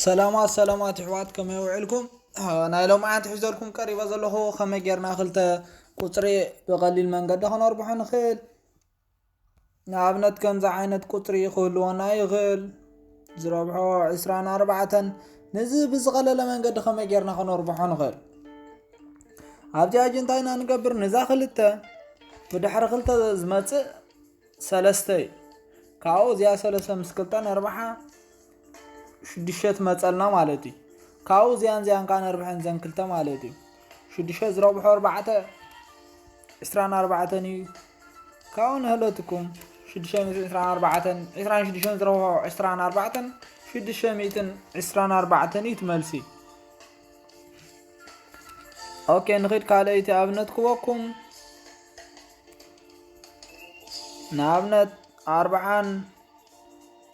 ሰላማት ሰላማት ኣሕዋት፣ ከመይ ውዕልኩም? ናይ ሎምዓንቲ ሒዘልኩም ቀሪበ ዘለኹ ከመይ ጌርና ክልተ ቁጽሪ ብቐሊል መንገዲ ከነርብሖ ንኽእል። ንኣብነት ከምዚ ዓይነት ቁጽሪ ክህልወና ይኽእል፣ ዝረብሖ ዕስራን ኣርባዕተን። ነዚ ብዝቐለለ መንገዲ ከመይ ጌርና ከነርብሖ ንኽእል? ኣብዚኣ ሕጂ እንታይ ኢና ንገብር? ነዛ ክልተ ብድሕሪ ክልተ ዝመጽእ ሰለስተ እዩ። ካብኡ እዚኣ ሰለስተ ምስ ክልተ ነርብሓ ሽዱሽተ ትመጸልና ማለት እዩ። ካብኡ እዚኣን እዚኣን ከዓ ነርብሐን ዘን ክልተ ማለት እዩ። ሽዱሽተ ዝረብሖ ኣርባዕተ ዕስራን ኣርባዕተን እዩ። ካብኡ ንህለትኩም ሽዱሽተ ሚእትን ዕስራን ኣርባዕተን፣ ዕስራን ሽዱሽተን ዝረብሖ ዕስራን ኣርባዕተን፣ ሽዱሽተ ሚእትን ዕስራን ኣርባዕተን እዩ ትመልሲ። ኦኬ፣ ንኺድ ካልኣይቲ ኣብነት ክበኩም። ንኣብነት ኣርብዓን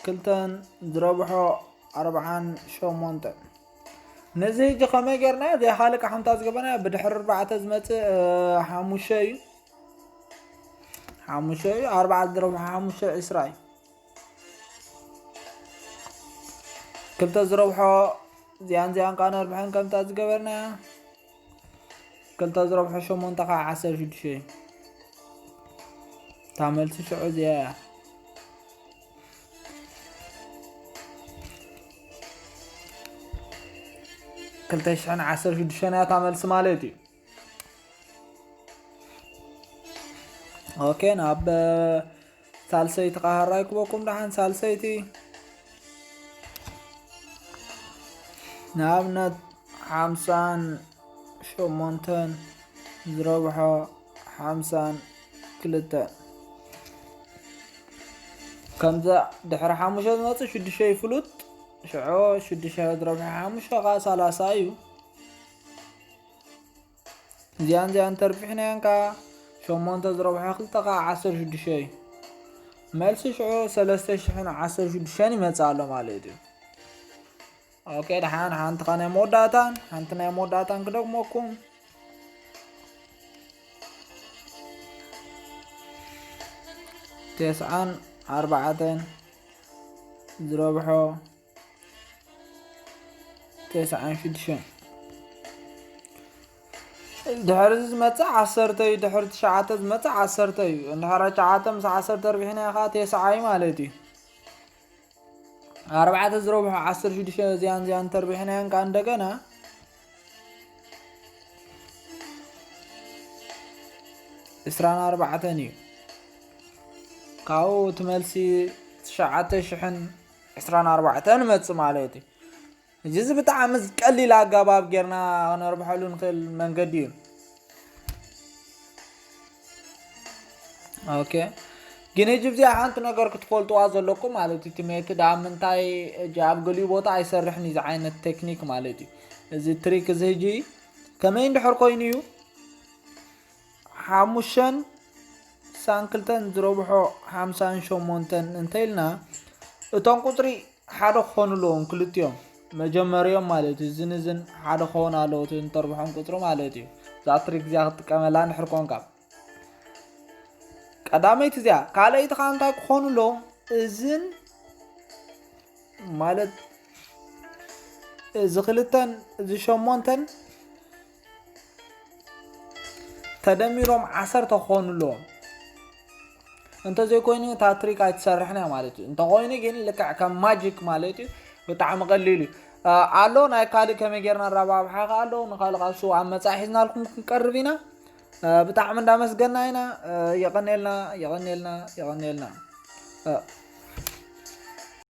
ክልተን ዝረብሖ ኣርብዓን ሸሞንተን። ነዚ ሕጂ ከመይ ጌርና እዚኣ ካልእ ካሕምታ ዝገበና ብድሕሪ ኣርባዕተ ዝመጽእ፣ እ፣ ሓሙሽተ እዩ። ሓሙሽተ እዩ። ኣርባዕተ ዝረብሖ ሓሙሽተ ዕስራ እዩ። ክልተ ዝረብሖ እዚኣን እዚኣን ከዓ ነርብሐን ከምታ ዝገበርና። ክልተ ዝረብሖ ሸሞንተ ከዓ ዓሰርተ ሽዱሽተ እዩ። እታ መልሲ ሽዑ እዚኣ እያ። ክልተ ሽሕን ዓሰርተ ሽዱሽተን እያ እታ መልሲ ማለት እዩ። ኦኬ፣ ናብ ሳልሰይቲ ቃሃራ ይክበኩም ደሓን። ሳልሰይቲ ንኣብነት ሓምሳን ሸሞንተን ዝረብሖ ሓምሳን ክልተ። ከምዛ ድሕሪ ሓሙሽተ ዝመጽእ ሽዱሽተ ይፍሉጥ። ሽዑ ሽዱሽተ ዝረብሖ ሓሙሽተ ከዓ ሰላሳ እዩ። እዚኣን እዚኣን ተርቢሕናየን ከዓ ሸሞንተ ዝረብሖ ክልተ ከዓ ዓሰርተ ሽዱሽተ እዩ። መልሲ ሽዑ ሰለስተ ሽሕን ዓሰርተ ሽዱሽተን ይመጽእ ኣሎ ማለት እዩ። ኦኬ፣ ደሓን ሓንቲ ከዓ ናይ መወዳእታን፣ ሓንቲ ናይ መወዳእታን ክደግመኩም። ተስዓን ኣርባዕተን ዝረብሖ ተስዓን ሽዱሽተን። ድሕሪ እዚ ዝመጽእ ዓሰርተ እዩ፣ ድሕሪ ትሽዓተ ዝመጽእ ዓሰርተ እዩ። እንድሕር ትሽዓተ ምስ ዓሰርተ ኣርቢሕናዮ ከዓ ተስዓ እዩ ማለት እዩ። ኣርባዕተ ዝረብሖ ዓሰርተ ሽዱሽተ እዚኣን እዚኣን ተርቢሕናየን ከዓ እንደገና ዕስራን ኣርባዕተን እዩ። ካብኡ እቲ መልሲ ትሽዓተ ሽሕን ዕስራን ኣርባዕተን ይመጽእ ማለት እዩ። እዚ ብጣዕሚ ቀሊል ኣገባብ ጌርና ክነርብሐሉ ንኽእል መንገዲ እዩ። ኦኬ፣ ግን ሕጂ እዚኣ ሓንቲ ነገር ክትፈልጥዋ ዘለኩም ማለት እዩ። እቲ ሜትድ ኣብ ምንታይ፣ ሕጂ ኣብ ገሊኡ ቦታ ኣይሰርሕን እዩ እዚ ዓይነት ቴክኒክ ማለት እዩ። እዚ ትሪክ እዚ ሕጂ ከመይ እንድሕር ኮይኑ እዩ ሓሙሽተን ሳን ክልተን ዝረብሖ ሓምሳን ሸሞንተን እንተ ኢልና፣ እቶም ቁጽሪ ሓደ ክኾኑ ኣለዎም ክልቲኦም። መጀመሪኦም ማለት እዩ። እዝን እዝን ሓደ ክኾኑ ኣለዎ፣ እቲ እንተርብሖም ቁጽሪ ማለት እዩ። እዛ ትሪክ እዚኣ ክትጥቀመላ እንድሕር ኮንካ። ቀዳመይቲ እዚኣ። ካልኣይቲ ከዓ እንታይ ክኾኑ ኣለዎም? እዝን ማለት እዚ ክልተን እዚ ሸሞንተን ተደሚሮም ዓሰርተ ክኾኑ ኣለዎም። እንተዘይኮይኑ እታ ትሪክ ኣይትሰርሕን እያ ማለት እዩ። እንተኾይኑ ግን ልክዕ ከም ማጂክ ማለት እዩ፣ ብጣዕሚ ቀሊል እዩ። አ፣ ኣሎ ናይ ካልእ ከመይ ጌርና ኣረባብሓ ከ ኣሎ፣ ንኻልእ ካብ ሽው ኣብ መጻኢ ሒዝናልኩም ክንቀርብ ኢና። አ፣ ብጣዕሚ እንዳመስገና ኢና። አ፣ የቐንየልና፣ የቐንየልና፣ የቐንየልና። አ፣